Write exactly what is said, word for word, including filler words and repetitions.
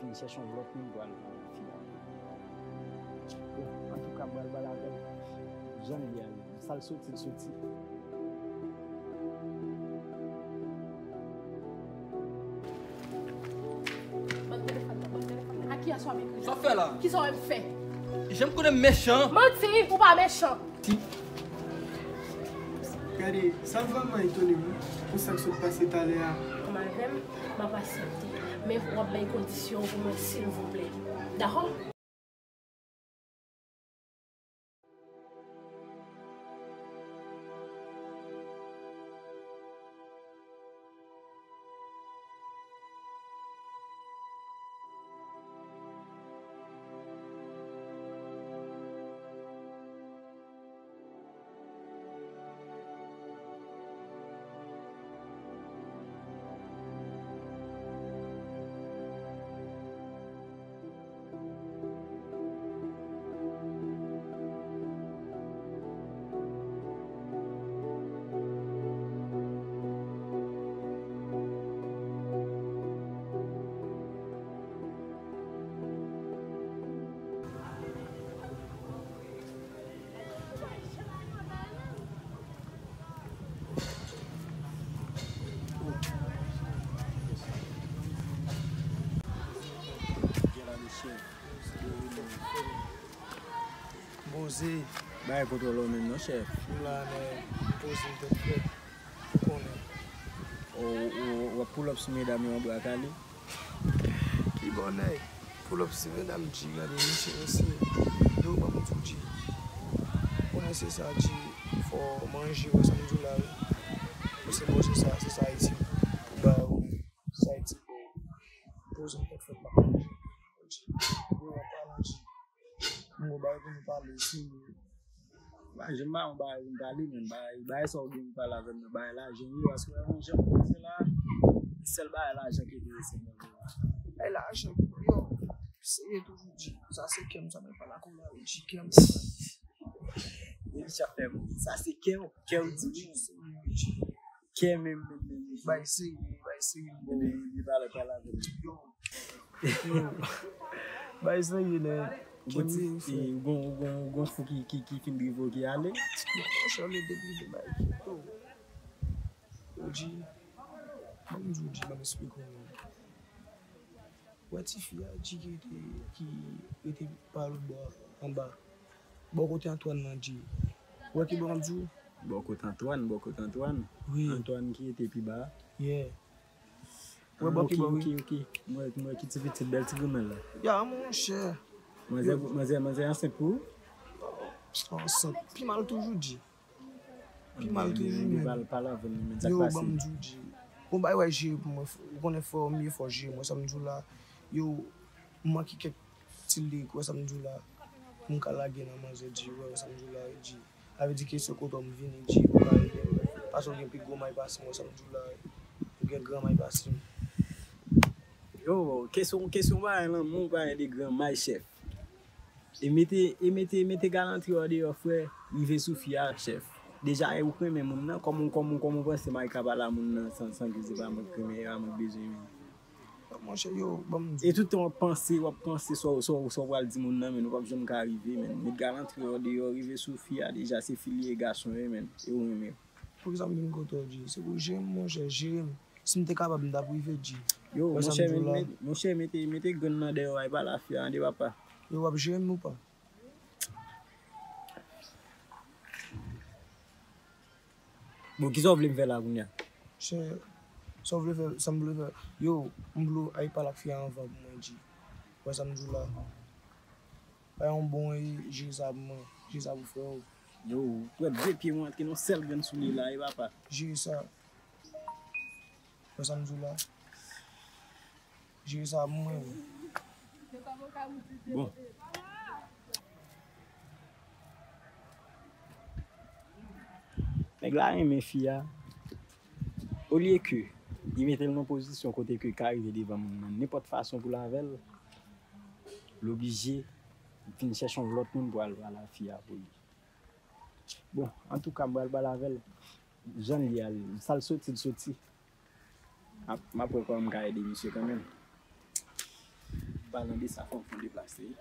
Vin chèche yon lòt moun pou al pale ak fi a. Bon, antouka, m pral pale avè l. Jan l ye a, sa l soti, l soti. Ban m telefòn nan, ban m telefòn nan. A ki aswa m ekri? Sa w fè la? Kisa w wè m fè? Janm konnen m mechan. Manti, ou pa mechan. Gade, sa vrèman etone m, wi, pou sa k sot pase talè a. Ansanm avè m, m ap aksepte. Men w ap bay kondisyon pou mwen, silvouplè. Dakò? Poze. Bagay kote w la menm non, chèf. M la, men poze m tèt frèt. Ou konnen. Ou, ou, w ap pull up sou medam yo an bra kale? Ki bò nèg? Pull up sou medam, G, gade misye, mesye. Yo, ban m di w, G. Ou konnen se sa, G. Fò manje, wè sa m di w la, wi. Ou se bon, se sa, se sa Ayiti pou ba ou. Se sa Ayiti pou ou. Poze m tèt frèt, m ap manje. Yo, an palan, G. M gon bagay pou nou pale, si. Ba, jan m ba yon bagay pou m pale, men bagay, bagay sa w gen pou pale avè m nan, bagay lajan wi, paske wè mwen jan m koze la, sèl bagay lajan ki enterese m nan. Bagay lajan, yo, serye toujou, G. Sa se kè m, sa mwen pale ak ou la, wi, G, kè m. Depi sa fè m, sa se kè w, kè w di wi. Kè menm, menm, menm, menm. Bagay serye, bagay serye, m ba w. Epi, epi pale, pale avè m. Yo. Yo. Bagay serye, nèg. Ou gon ti, ou gon, ou gon, ou gon fou ki, ki, ki fin rive w ki ale? Yo, monchè, olye de rive bay ki to. Ou di, ban m di w, di, ban m esplike w. Wè tifi a, di ki rete, ki rete pa lòt bò anba. Bò kote Antwàn nan, di. Wè ki bò m ap di w? Bò kote Antwàn, bò kote Antwàn. Wi. Antwàn ki rete pi ba a. Yeah. Wè bò ki bò, wi. Ok, ok. Mwen, mwen ki ti pitit bèl ti granmèl la. Ya, monchè. Manzè, manzè, manzè ansent pou ou? Ansent. Pi mal toujou di. Pi mal toujou menm. Pale, pale avè m, men sa k pase? Yo, ban m di w, di. Bon, bay wè jere pou mwen, ou konnen fò, m ye fò jere mwen, sa m di w la. Yo, m manke kèk ti lirik, wè sa m di w la. Pou m ka lage nan manzè, di, wè, wè sa m di w la, di. Sa vle di kesyon kote w m vini, di, ou ka ede m. Paske w gen pi gwo may pase m, wè sa m di w la. Ou gen gran may pase m. Yo, kesyon, kesyon bagay lanmou, bagay de gran may, chèf. E mete, e mete, mete galanti w deyò, frè, rive sou fi a, chèf. Deja, e ou k renmen moun nan, kòman, kòman, kòman w panse m ka pale a moun nan san, san ke se pa mwen k renmen, e pa mwen k bezwen menm? Monchè, yo, ban m di. E tout tan w ap panse, w ap panse sa w, sa w, sa w pral di moun nan, men ou p ap janm ka rive, men. Met galanti w deyò, rive sou fi a, deja se fi li ye, gason ye, men. E ou renmen. Poukisa m vin kote w, G? Se pou w jere m, monchè, jere m. Si m te kapab, m t ap rive, G. Yo, monchè, met, met, monchè, mete, mete grenn nan dèyè w, ay pale a fi a, tande papa. Yo, w ap jere m ou pa? Bon, kisa w vle m fè la kounye a? Chè, sa w vle fè, sa m vle fè. Yo, m vle w ay pale ak fi a anvan pou mwen, G. Wè sa m di w la. Bay yon bon e jere sa pou mwen, jere sa pou frè w. Yo, ou wè de pye mwen antre nan sèl grenn soulye la, e papa. Jere sa. Wè sa m di w la. Jere sa pou mwen. Bon. Nèg la renmen fi a. Olye ke li mete l nan pozisyon kote ke l ka rive devan moun nan nenpòt fason pou l avè l, l oblije vin chèche yon lòt moun pou al pale a fi a pou li. Bon, antouka, m pral pale avè l. Jan l ye a, sa l soti, l soti. M ap, m ap wè kòman m ka ede misye kanmenm. Palan de sa, fòk nou deplase.